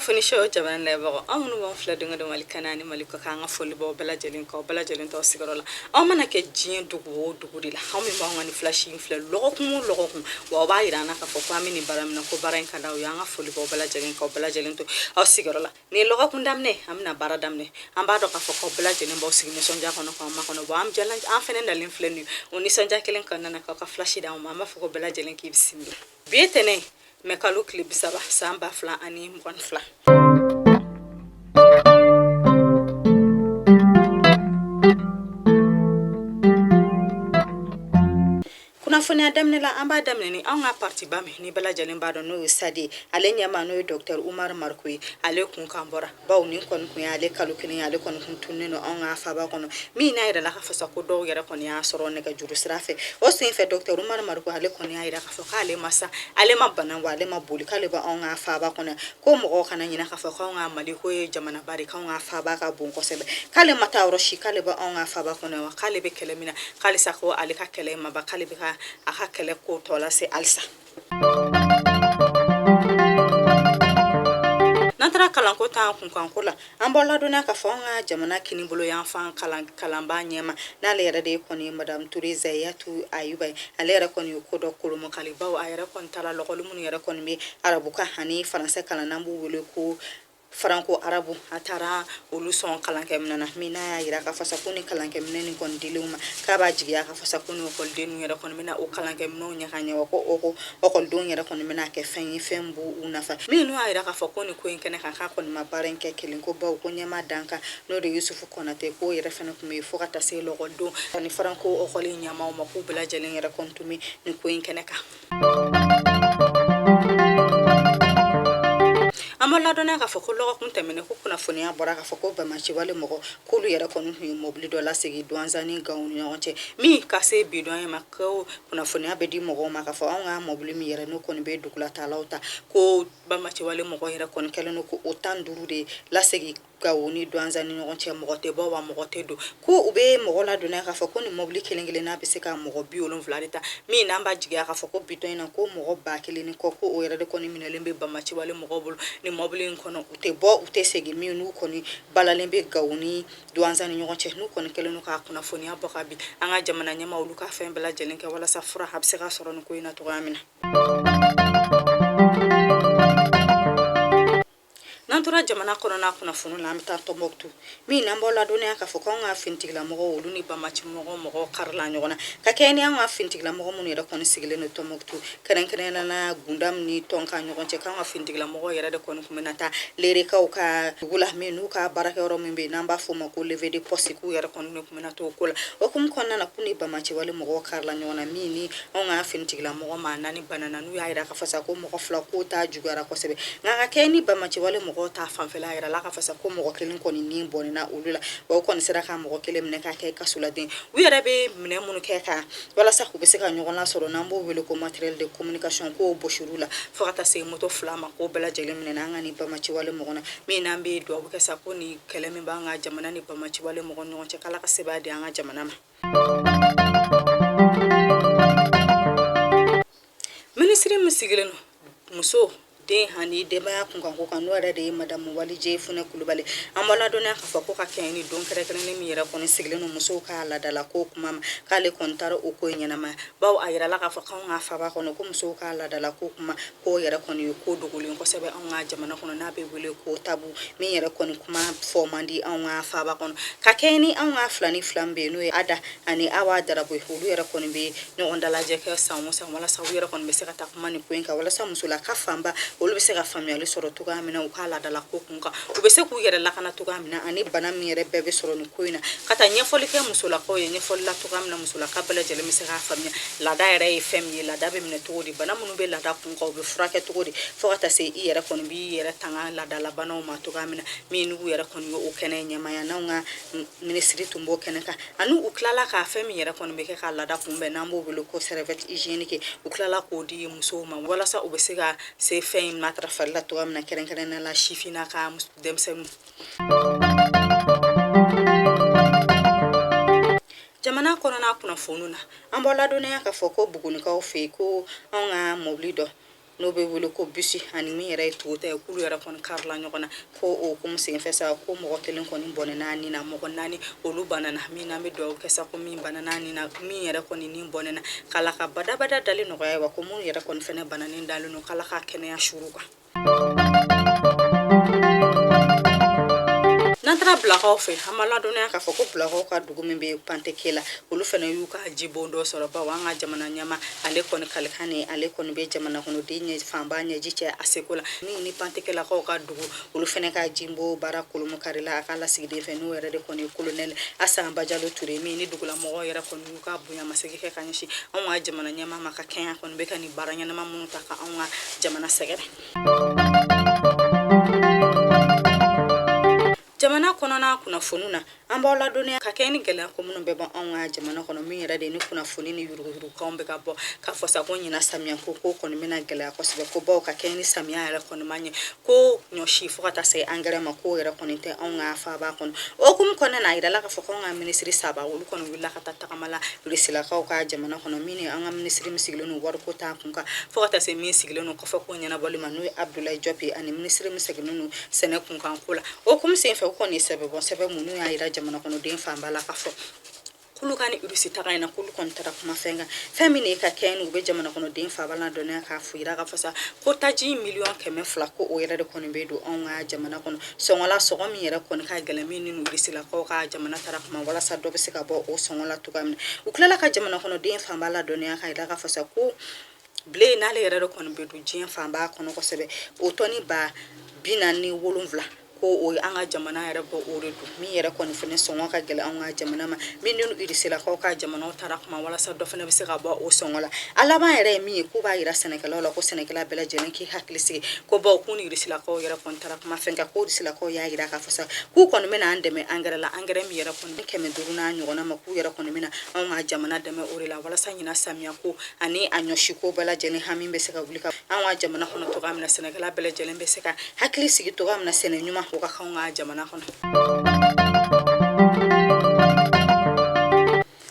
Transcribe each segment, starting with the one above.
Kunnafoni show jamana lajɛbagaw, aw minnu b'an filɛ don o don Mali kɛnɛ ani Mali kɔkan, an ka foli b'aw bɛɛ lajɛlen kan, aw bɛɛ lajɛlen t'aw sigiyɔrɔ la. Aw mana kɛ diɲɛ dugu o dugu de la, aw min b'anw ka nin flash in filɛ lɔgɔkun o lɔgɔkun, wa aw b'a yira an na k'a fɔ ko an bɛ nin baara min na, ko baara in ka d'aw ye. An ka foli b'aw bɛɛ lajɛlen kan, aw bɛɛ lajɛlen to aw sigiyɔrɔ la. Nin ye lɔgɔkun daminɛ, an bɛna baara daminɛ. An b'a dɔn k'a fɔ k'aw bɛɛ lajɛlen b'aw sigi nisɔndiya kɔnɔ k'aw makɔnɔ. Bon, an jala, an fɛnɛ nalen filɛ nin ye o nisɔndiya kelen kɔnɔna na k'aw ka flash d'anw ma. An b'a fɔ ko bɛɛ lajɛlen k'i bisimila. Bi ye tɛnɛn, mɛ kalo tile 30, san 2022. Kunnafoniya daminɛ la, an b'a daminɛ ni anw ka partiba min ni bɛɛ lajɛlen b'a dɔn, n'o ye SADI ye. Ale ɲɛmaa, n'o ye Docteur Umar Mariko ye, ale kun kan bɔra, bawo nin kɔni kun y'ale kalo kelen ye, ale kɔni kun tununnen don anw ka faaba kɔnɔ, min n'a yirala k'a fɔ sa ko dɔw yɛrɛ kɔni y'a sɔrɔ nɛgɛjuru sira fɛ. O sen fɛ, Docteur Umar Mariko, ale kɔni y'a yira k'a fɔ k'ale ma sa, ale ma bana, wa ale ma boli, k'ale bɛ anw ka faaba kɔnɔ, ko mɔgɔw kana ɲinɛ k'a fɔ k'anw ka Mali ko ye jamanaba de, k'anw ka faaba ka bon kosɛbɛ, k'ale ma taa yɔrɔ si, k'ale bɛ anw ka faaba kɔnɔ, wa k'ale bɛ kɛlɛ min na, k'alisa ko ale ka kɛlɛ ma ban, k'ale bɛ ka a ka kɛlɛ ko tɔ lase halisa. N'an taara kalanko ta kunkanko la, an b'aw ladɔnniya k'a fɔ an ka jamana kinibolo yanfan kalanba ɲɛmaa, n'ale yɛrɛ de ye kɔni Madame Ture Zayatu Ayuba ye, ale yɛrɛ kɔni ye ko dɔ kolomɔkali, bawo a yɛrɛ kɔni taara lɔkɔli minnu yɛrɛ kɔni bɛ arabukan ani faransɛ kalan, n'an b'u wele ko franco arabu, a taara olu sɔn kalankɛminɛn na, min n'a y'a yira k'a fɔ sa ko ni kalankɛminɛn nin kɔni dilenw ma, k'a b'a jigiya k'a fɔ sa ko ni ekɔliden ninnu yɛrɛ kɔni bɛna o kalankɛminɛnw ɲɛ ka ɲɛ, wa ko o ekɔlidenw yɛrɛ kɔni bɛna kɛ fɛn ye, fɛn b'u nafa. Min n'u y'a yira k'a fɔ ko nin ko in kɛnɛ kan, k'a kɔni ma baara in kɛ kelen ko, bawo ko ɲɛmaa dankan, n'o de Yusufu Kɔnatɛ, k'o yɛrɛ fana tun bɛ yen, fo ka taa se lɔkɔlidenw ani franco ekɔli ɲɛmaaw ma, k'u bɛɛ lajɛlen yɛrɛ kɔni tun bɛ nin ko in kɛnɛ kan. An b'aw ladɔnniya k'a fɔ ko lɔgɔkun tɛmɛnen, ko kunnafoniya bɔra k'a fɔ ko banbaanciwale mɔgɔ k'olu yɛrɛ kɔni tun ye mɔbili dɔ lasegin Duwanza ni Gawo ni ɲɔgɔn cɛ, min ka se bi don ma, ko kunnafoniya bɛ di mɔgɔw ma k'a fɔ anw ka mɔbili min yɛrɛ n'o kɔni bɛ dugulatalaw ta, ko banbaanciwale mɔgɔ yɛrɛ kɔni kɛlen don ko o 15 de lasegin Gawo ni Duwanza ni ɲɔgɔn cɛ, mɔgɔ tɛ bɔ wa mɔgɔ tɛ don. Ko u bɛ mɔgɔ ladɔnniya k'a fɔ ko nin mɔbili kelen kelenna bɛ se ka mɔgɔ 70 de ta, min n'an b'a jigiya k'a fɔ ko bi don in na, ko mɔgɔ 1000 ni kɔ, ko o yɛrɛ de kɔni minɛlen bɛ banbaanciwale mɔgɔw bolo nin mɔbili in kɔnɔ, u tɛ bɔ, u tɛ segin, min n'u kɔni balalen bɛ Gawo ni Duwanza ni ɲɔgɔn cɛ. N'u kɔni kɛlen don k'a kunnafoniya bɔ ka bin, an ka jamana ɲɛmaa olu ka fɛn bɛɛ lajɛlen kɛ walasa fura a bɛ se ka sɔrɔ nin ko in na cogoya min na. N'an tora jamana kɔnɔna kunnafoni la, an bɛ taa Tɔnbɔkutu, min n'an b'aw ladɔnniya k'a fɔ k'anw ka finitigilamɔgɔw, olu ni banbaanci mɔgɔw karila ɲɔgɔn na, ka kɛɲɛ ni anw ka finitigilamɔgɔ minnu yɛrɛ kɔni sigilen don Tɔnbɔkutu, kɛrɛnkɛrɛnnenya la Gundam ni Tɔnka ɲɔgɔn cɛ, k'anw ka finitigilamɔgɔw yɛrɛ de kɔni tun bɛna taa Lerekaw ka dugu la, min n'u ka baarakɛyɔrɔ min bɛ yen n'an b'a fɔ o ma ko levée de poste, k'u yɛrɛ kɔni tun bɛna t'o ko la. O hukumu kɔnɔna na, k'u ni banbaanciwale mɔgɔw karila ɲɔgɔn na, min ni anw ka finitigilamɔgɔ maa naani banana, n'u y'a yira k'a fɔ sa ko mɔgɔ fila k'o ta juguyara kosɛbɛ, nka ka kɛɲɛ ni banbaanciwale mɔgɔw ta fanfɛla yɛrɛ la k'a fɔ sa ko mɔgɔ kelen kɔni ni bɔnɛna olu la, wa u kɔni sera ka mɔgɔ kelen minɛ k'a kɛ kasoladen. U yɛrɛ bɛ minɛn minnu kɛ ka walasa k'u bɛ se ka ɲɔgɔn lasɔrɔ, n'an b'o wele ko matériel de communication, k'o bɔsir'u la, fo ka taa se moto fila ma, k'o bɛɛ lajɛlen minɛna an ka nin banbaanciwale mɔgɔ na, min n'an bɛ dugawu kɛ sa ko ni kɛlɛ min b'an ka jamana ni banbaanciwale mɔgɔ ɲɔgɔn cɛ, k'Ala ka sebaaya di an ka jamana ma. Minisiri min sigilen don muso, den ani denbaya kunkanko kan, n'o yɛrɛ de ye madamu Walije Funɛ Kulubali, an b'aw ladɔnniya k'a fɔ ko ka kɛɲɛ ni don kɛrɛnkɛrɛnnen min yɛrɛ kɔni sigilen don musow ka laadala ko kuma ma, k'ale kɔni taara o ko in ɲɛnamaya, bawo a yirala k'a fɔ k'anw ka faaba kɔnɔ, ko musow ka laadala ko kuma, k'o yɛrɛ kɔni ye ko dogolen kosɛbɛ anw ka jamana kɔnɔ, n'a bɛ wele ko tabou, min yɛrɛ kɔni kuma fɔ man di anw ka faaba kɔnɔ. Ka kɛɲɛ ni anw ka filani fila min bɛ yen, n'o ye Ada ani Awa Darabo ye, olu yɛrɛ kɔni bɛ ɲɔgɔn dalajɛ kɛ san o san walasa u yɛrɛ kɔni bɛ se ka taa kuma nin ko in kan, walasa musolaka fanba olu bɛ se ka faamuyali sɔrɔ cogoya min na u ka laadala ko kun kan, u bɛ se k'u yɛrɛ lakana cogoya min na, ani bana min yɛrɛ bɛɛ bɛ sɔrɔ nin ko in na, ka taa ɲɛfɔli kɛ musolakaw ye ɲɛfɔli la cogoya min na musolaka bɛɛ lajɛlen bɛ se k'a faamuya laada yɛrɛ ye fɛn min ye, laada bɛ minɛ cogo di, bana minnu bɛ laada kun kan u bɛ furakɛ cogo di, fo ka taa se i yɛrɛ kɔni b'i yɛrɛ tanga laadalabanaw ma cogoya min na. Min n'u yɛrɛ kɔni ye o kɛnɛ ɲɛmaaya, n'anw ka minisiri tun b'o kɛnɛ kan, ani u tilala ka fɛn min yɛrɛ kɔni bɛ kɛ ka laada kunbɛn, n'an b'o wele ko serviette hygiénique, u tilala k'o di musow ma walasa u bɛ se ka se fɛn in matarafali la cogoya min na, kɛrɛnkɛrɛnnenya la sifinnaka denmisɛnninw. Jamana kɔnɔna kunnafoniw na, an b'aw ladɔnniya k'a fɔ ko Bugunikaw fɛ yen, ko anw ka mobili dɔ N'o bɛ wele ko bisi ani min yɛrɛ ye Toyota ye, k'olu yɛrɛ kɔni karila ɲɔgɔn na. Ko o hukumu senfɛ sa, ko mɔgɔ kelen kɔni bɔnɛna ni na, mɔgɔ 4 olu banana. Min n'an bɛ dugawu kɛ sa, ko min banana ni na, min yɛrɛ kɔni ni bɔnɛna, k'Ala ka badabada dali nɔgɔya, wa ko minnu yɛrɛ kɔni fɛnɛ bananen dalen don, k'Ala ka kɛnɛya suru kan. N'an taara Bilakaw fɛ, an b'a ladɔnniya k'a fɔ ko Bilakaw ka dugu min bɛ Panteke la, olu fana y'u ka jibon dɔ sɔrɔ, bawo an ka jamana ɲɛmaa ale kɔni kalikan ni ale kɔni bɛ jamana kɔnɔden ɲɛ fanba ɲɛji cɛ a seko la. Min ni Pantekelakaw ka dugu, olu fana ka jibon baara kolomu karila a ka lasigiden fɛ, n'o yɛrɛ de kɔni ye kolonɛli Asan Bajalo Ture, min ni dugulamɔgɔw yɛrɛ kɔni y'u ka bonyamasegin kɛ ka ɲɛsin anw ka jamana ɲɛmaa ma, ka kɛɲɛ kɔni bɛ ka nin baara ɲɛnama minnu ta ka anw ka jamana sɛgɛrɛ. Jamana kɔnɔna kunnafoni na, an b'aw ladɔnniya ka kɛɲɛ ni gɛlɛya ko minnu bɛ bɔ anw ka jamana kɔnɔ, min yɛrɛ de ni kunnafoni ni yuruguyurugukanw bɛ ka bɔ k'a fɔ sa ko ɲinan samiya ko kɔni bɛna gɛlɛya kosɛbɛ, ko bawo ka kɛɲɛ ni samiya yɛrɛ kɔni ma ɲɛ, ko ɲɔsi fo ka taa se angɛrɛ ma, k'o yɛrɛ kɔni tɛ anw ka faaba kɔnɔ. O hukumu kɔnɔna na, a yirala k'a fɔ k'anw ka minisiri 3 olu kɔni wulila ka taa tagama la Rusilakaw ka jamana kɔnɔ, min ni an ka minisiri min sigilen don wariko ta kun kan, fo ka taa se min sigilen don kɔfɛ ko ɲɛnabɔli ma, n'o ye Abdoulaye Diop ye, ani minisiri min sigilen don sɛnɛ kunkan ko la. O hukumu senfɛ, u kɔni ye sɛbɛn bɔ, sɛbɛn minnu y'a yira jamana kɔnɔden fanba la k'a fɔ k'olu ka ni Irisi taga in na, k'olu kɔni taara kuma fɛn kan, fɛn min ye ka kɛ ni u bɛ jamana kɔnɔden fanba ladɔnniya k'a fɔ yira k'a fɔ sa ko taji 200 miliyɔn ko o yɛrɛ de kɔni bɛ don anw ka jamana kɔnɔ sɔngɔ la, sɔngɔ min yɛrɛ kɔni ka gɛlɛn, min ni Irisilakaw ka jamana taara kuma walasa dɔ bɛ se ka bɔ o sɔngɔ la cogoya min na. U tilala ka jamana kɔnɔden fanba ladɔnniya k'a yira k'a fɔ sa ko blé n'ale yɛrɛ de kɔni bɛ dun diɲɛ fanba kɔnɔ kosɛbɛ, o tɔni 47,000, ko o ye an ka jamana yɛrɛ bɔ o de dun, min yɛrɛ kɔni fana sɔngɔ ka gɛlɛn anw ka jamana ma, min ni Irisilakaw ka jamanaw taara kuma walasa dɔ fana bɛ se ka bɔ o sɔngɔ la. A laban yɛrɛ ye min ye, k'u b'a yira sɛnɛkɛlaw la ko sɛnɛkɛla bɛɛ lajɛlen k'i hakili sigi, ko bawo k'u ni Irisilakaw yɛrɛ kɔni taara kuma fɛn kan, ko Irisilakaw y'a yira k'a fɔ sa k'u kɔni bɛna an dɛmɛ angɛrɛ la, angɛrɛ min yɛrɛ kɔni 500 n'a ɲɔgɔnna ma, k'u yɛrɛ kɔni bɛna anw ka jamana dɛmɛ o de la, walasa ɲinan samiya ko ani a ɲɔsi ko bɛɛ lajɛlen hami bɛ se ka wuli ka anw ka jamana kɔnɔ cogoya min na, sɛnɛkɛla bɛɛ lajɛlen bɛ se ka hakili sigi cogoya min na, sɛnɛ ɲuman o ka k'anw ka jamana kɔnɔ.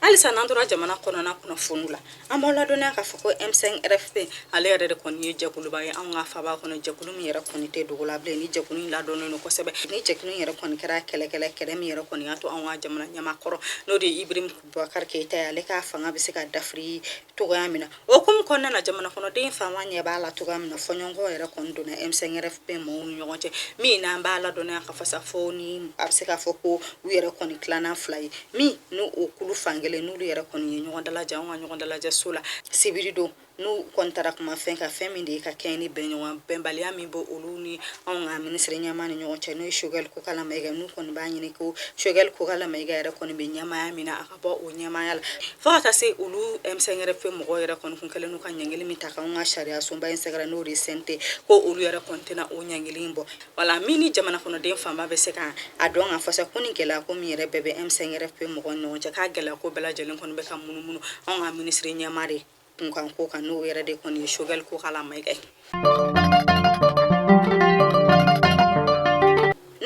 Halisa n'an tora jamana kɔnɔna kunnafoniw la, an b'aw ladɔnniya k'a fɔ ko M5 RFP ale yɛrɛ de kɔni ye jɛkuluba ye anw ka faaba kɔnɔ, jɛkulu min yɛrɛ kɔni tɛ dogo la bilen, ni jɛkulu in ladɔnnen don kosɛbɛ. Ni jɛkulu in yɛrɛ kɔni kɛra kɛlɛkɛla, kɛlɛ min yɛrɛ kɔni y'a to anw ka jamana ɲɛmaa kɔrɔ, n'o de ye Ibrahim Boubacar Keïta ye, ale ka fanga bɛ se ka dafiri cogoya min na. O hukumu kɔnɔna na, jamana kɔnɔden fanba ɲɛ b'a la cogoya min na, fɔɲɔgɔnkɔ yɛrɛ kɔni donna M5 RFP mɔgɔw ni ɲɔgɔn cɛ, min n'an b'a ladɔnniya k'a fɔ sa fo ni a bɛ se k'a fɔ ko u yɛrɛ kɔni tilanna fila ye, min n'u o kulu fankelen n'olu yɛrɛ kɔni ye ɲɔgɔn dalajɛ anw ka ɲɔgɔn dalajɛ so la sibiri don, n'u kɔni taara kuma fɛn kan, fɛn min de ye ka kɛɲɛ ni bɛnɲɔgɔn bɛnbaliya min bɛ olu ni anw ka minisiri ɲɛmaa ni ɲɔgɔn cɛ, n'o ye Choguel Kokalla Maïga. N'u kɔni b'a ɲini ko Choguel Kokalla Maïga yɛrɛ kɔni bɛ ɲɛmaaya min na, a ka bɔ o ɲɛmaaya la, fo ka taa se olu M5 RFP mɔgɔw yɛrɛ kɔni kun kɛlen n'u ka ɲangili min ta k'anw ka sariya sunba in sɛgɛrɛ, n'o de ye CNT, ko olu yɛrɛ kɔni tɛna o ɲangili in bɔ. Wala min ni jamana kɔnɔden fanba bɛ se ka a dɔn k'a fɔ sa ko ni gɛlɛya ko min yɛrɛ bɛɛ bɛ M5 RFP mɔgɔw ni ɲɔgɔn cɛ, k'a gɛlɛya ko bɛɛ lajɛlen kɔni bɛ ka munumunu anw ka minisiri ɲɛmaa de kunkan ko kan, n'o yɛrɛ de kɔni ye Choguel Kokalla Maïga ye.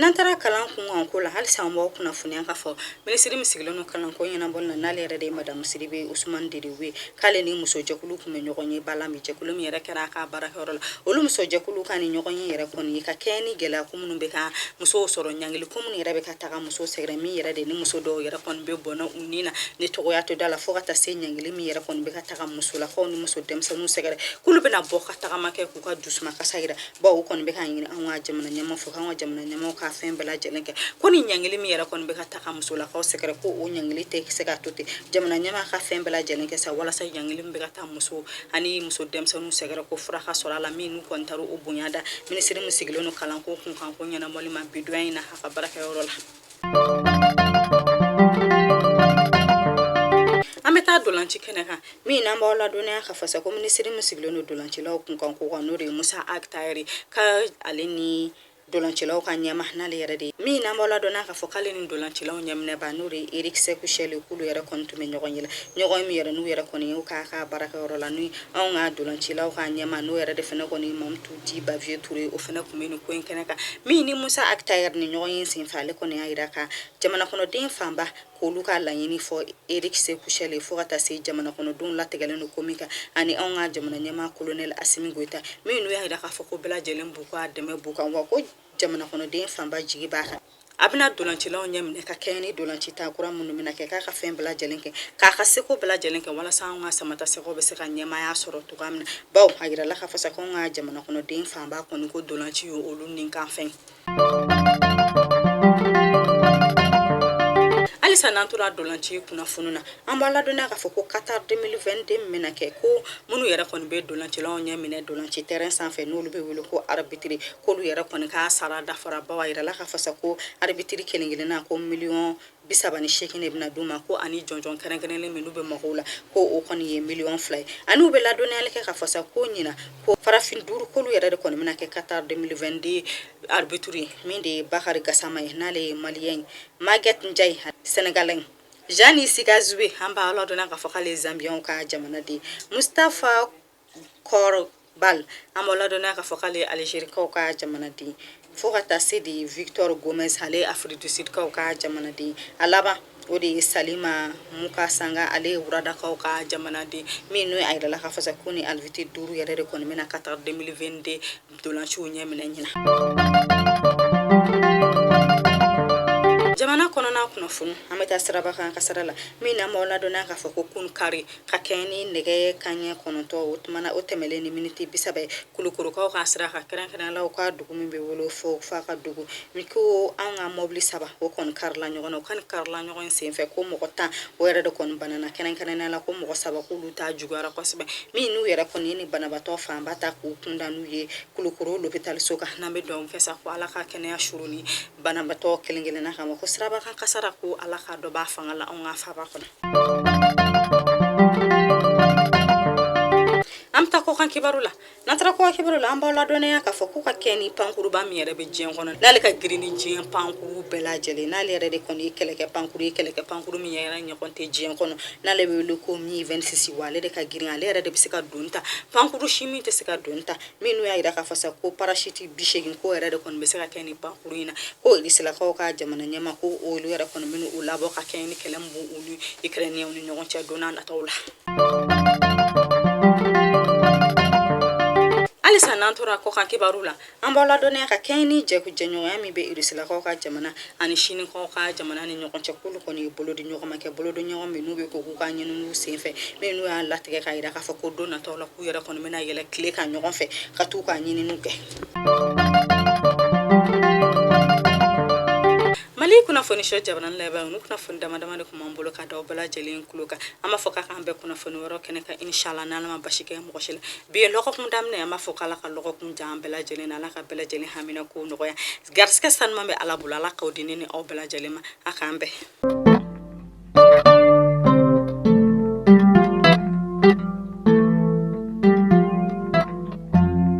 N'an taara kalan kunkan ko la, halisa an b'aw kunnafoniya k'a fɔ minisiri min sigilen don kalanko ɲɛnabɔli la, n'ale yɛrɛ de ye madamu Sidibe Usumani Dedewu ye, k'ale ni musojɛkulu tun bɛ ɲɔgɔn ye ba la min, jɛkulu min yɛrɛ kɛra a ka baarakɛyɔrɔ la. Olu musojɛkulu ka ni ɲɔgɔn ye yɛrɛ kɔni ye ka kɛɲɛ ni gɛlɛya ko minnu bɛ ka musow sɔrɔ, ɲangili ko minnu yɛrɛ bɛ ka taga muso sɛgɛrɛ, min yɛrɛ de ni muso dɔw yɛrɛ kɔni bɛ bɔnɛ u ni na ni tɔgɔya to da la, fo ka taa se ɲangili min yɛrɛ kɔni bɛ ka taga musolakaw ni muso denmisɛnninw sɛgɛrɛ, k'olu bɛna bɔ ka tagama kɛ k'u ka dusumakasa yira, bawo u kɔni bɛ k'a ɲini anw ka jamana ɲɛmaa fɛ, k'an ka jamana ɲɛmaaw ka fɛn bɛɛ lajɛlen kɛ ko ni ɲangili min yɛrɛ kɔni bɛ ka taga musolakaw sɛgɛrɛ, ko o ɲangili tɛ se ka to ten. Jamana ɲɛmaa ka fɛn bɛɛ lajɛlen kɛ sa walasa ɲangili min bɛ ka taa muso ani muso denmisɛnninw sɛgɛrɛ, ko fura ka sɔrɔ a la. Min n'u kɔni taara o bonya da minisiri min sigilen don kalanko kunkanko ɲɛnabɔli ma bi donya in na a ka baarakɛyɔrɔ la. An bɛ taa dolanci kɛnɛ kan, min n'an b'aw ladɔnniya k'a fɔ sa ko minisiri min sigilen don dolancilaw kunkan ko kan, n'o de ye Musa Ag Attaher, ka ale ni dolancilaw ka ɲɛma, n'ale yɛrɛ de ye min n'an b'aw ladɔnniya k'a fɔ k'ale ni dolancilaw ɲɛminɛba, n'o de ye Eric Sekou Chelle, k'olu yɛrɛ kɔni tun bɛ ɲɔgɔn ye la, ɲɔgɔn min yɛrɛ n'u yɛrɛ kɔni y'o k'a ka baarakɛyɔrɔ la, ni anw ka dolancilaw ka ɲɛma, n'o yɛrɛ de fana kɔni ye Mamutu dit Bavieux Touré, o fana tun bɛ nin ko in kɛnɛ kan. Min ni Musa Ag Attaher ni ɲɔgɔn ye senfɛ, ale kɔni y'a jira ka jamana kɔnɔden fanba k'olu ka laɲini fɔ Eric Sékou Chelle fo ka taa se jamana kɔnɔdenw latigɛlen don ko min kan ani anw ka jamana ɲɛmaa kolonɛli Asimi Goyita, min n'u y'a jira k'a fɔ ko bɛɛ lajɛlen b'u ka dɛmɛ b'u kan, wa ko jamana kɔnɔden fanba jigi b'a kan. A bɛna dolancilaw ɲɛ minɛ ka kɛɲɛ ni dolanci ta kura minnu bɛna kɛ, k'a ka fɛn bɛɛ lajɛlen kɛ, k'a ka seko bɛɛ lajɛlen kɛ walasa anw ka samatasɛgɛw bɛ se ka ɲɛmaaya sɔrɔ cogoya min na, bawo a yirala k'a fɔ sa ko anw ka jamana kɔnɔden fanba kɔni ko dolanci ye olu ni kan fɛn. Halisa n'an tora dolanci kunnafoni na, an b'a ladɔnniya k'a fɔ ko Qatar 2022 min bɛna kɛ, ko minnu yɛrɛ kɔni bɛ dolancilaw ɲɛ minɛ dolanci terrain sanfɛ, n'olu bɛ wele ko arbitre, k'olu yɛrɛ kɔni ka sara dafara, bawo a yirala k'a fɔ sa ko arbitre kelen kelenna ko miliyɔn 38 de bɛna d'u ma, ko ani jɔnjɔn kɛrɛnkɛrɛnlen minnu bɛ mɔgɔw la, ko o kɔni ye miliyɔn 2 ye. Ani u bɛ ladɔnniyali kɛ k'a fɔ sa ko ɲinan ko farafin duuru k'olu yɛrɛ de kɔni bɛna kɛ Qatar 2022 arbitre ye, min de ye Bakari Gasama ye, n'ale ye malien ye, Maguette Ndiaye sénégalais, Janny Sikazwe, an b'a ladɔnniya k'a fɔ k'ale ye Zambienw ka jamanaden, Mustapha Korbal, an b'a ladɔnniya k'a fɔ k'ale ye Algériekaw ka jamanaden, fo ka taa se de Victor Gomez, ale ye Afrique du Sud kaw ka jamanaden, a laban o de ye Salima Mukasanga, ale ye Rwandakaw ka jamanaden, min n'o a yirala k'a fɔ sa ko ni arbitre duuru yɛrɛ de kɔni bɛna Qatar 2022 dolanciw ɲɛ minɛ ɲinan. Jamana kɔnɔna kunnafoni, an bɛ taa siraba kan kasara la, min n'an b'aw ladɔnniya k'a fɔ ko kun kari ka kɛɲɛ ni nɛgɛ kanɲɛ 9, o tuma na o tɛmɛlen ni miniti 30 ye, Kulukorokaw ka sira kan, kɛrɛnkɛrɛnnenya la u ka dugu min bɛ wele fo fa ka dugu min, ko anw ka mɔbili saba o kɔni karila ɲɔgɔn na. O kɔni karila ɲɔgɔn senfɛ ko mɔgɔ 10 o yɛrɛ de kɔni banana, kɛrɛnkɛrɛnnenya la ko mɔgɔ saba k'olu ta juguyara kosɛbɛ, min n'u yɛrɛ kɔni ye ni banabaatɔ fanba ta k'u kunda n'u ye Kulukoro lopitaliso kan. N'an bɛ dugawu kɛ sa ko Ala ka kɛnɛya suruni banabaatɔ kelen kelenna kama, ko siraba kan kasara ko Ala ka dɔ b'a fanga la anw ka faaba kɔnɔ. An bɛ taa kɔkan kibaru la. N'an taara kɔkan kibaru la, an b'aw ladɔnniya k'a fɔ ko ka kɛ ni pankuruba min yɛrɛ bɛ diɲɛ kɔnɔ, n'ale ka girin ni diɲɛ pankuru bɛɛ lajɛlen, n'ale yɛrɛ de kɔni ye kɛlɛkɛ pankuru ye, kɛlɛkɛ pankuru min yɛrɛ ɲɔgɔn tɛ diɲɛ kɔnɔ, n'ale bɛ wele ko Mi 26, wa ale de ka girin, ale yɛrɛ de bɛ se ka don ta, pankuru si min tɛ se ka don ta, min n'u y'a jira k'a fɔ sa ko parachute 80 ko yɛrɛ de kɔni bɛ se ka kɛ ni pankuru in na, ko Irisilakaw ka jamana ɲɛmaa ko olu yɛrɛ kɔni bɛna o labɔ ka kɛ ni kɛlɛ min b'u ni Ukrainiens ni ɲɔgɔn cɛ don n'a nataw la. Halisa n'an tora kɔkan kibaru la, an b'aw ladɔnniya ka kɛɲɛ ni jɛɲɔgɔnya min bɛ Irisilakaw ka jamana ani Sinikaw ka jamana ni ɲɔgɔn cɛ, k'olu kɔni ye bolo di ɲɔgɔn ma kɛ bolo di ɲɔgɔn min n'u bɛ ko k'u ka ɲininiw senfɛ, min n'u y'a latigɛ k'a jira k'a fɔ ko don nataw la k'u yɛrɛ kɔni bɛna yɛlɛ tile kan ɲɔgɔn fɛ ka t'u ka ɲininiw kɛ. Mali kunnafoni so jabarani laban, olu kunnafoni dama dama de tun b'an bolo ka da aw bɛɛ lajɛlen tulo kan. An b'a fɔ k'a k'an bɛn kunnafoni wɛrɛ kɛnɛ kan, inshallah, n'Ala ma basi kɛ mɔgɔ si la. Bi ye lɔgɔkun daminɛ, an b'a fɔ k'Ala ka lɔgɔkun diya an bɛɛ lajɛlen na, Ala ka bɛɛ lajɛlen hamina ko nɔgɔya. Garisɛgɛ sanuman bɛ Ala bolo, Ala k'o di ne ni aw bɛɛ lajɛlen ma. A k'an bɛn.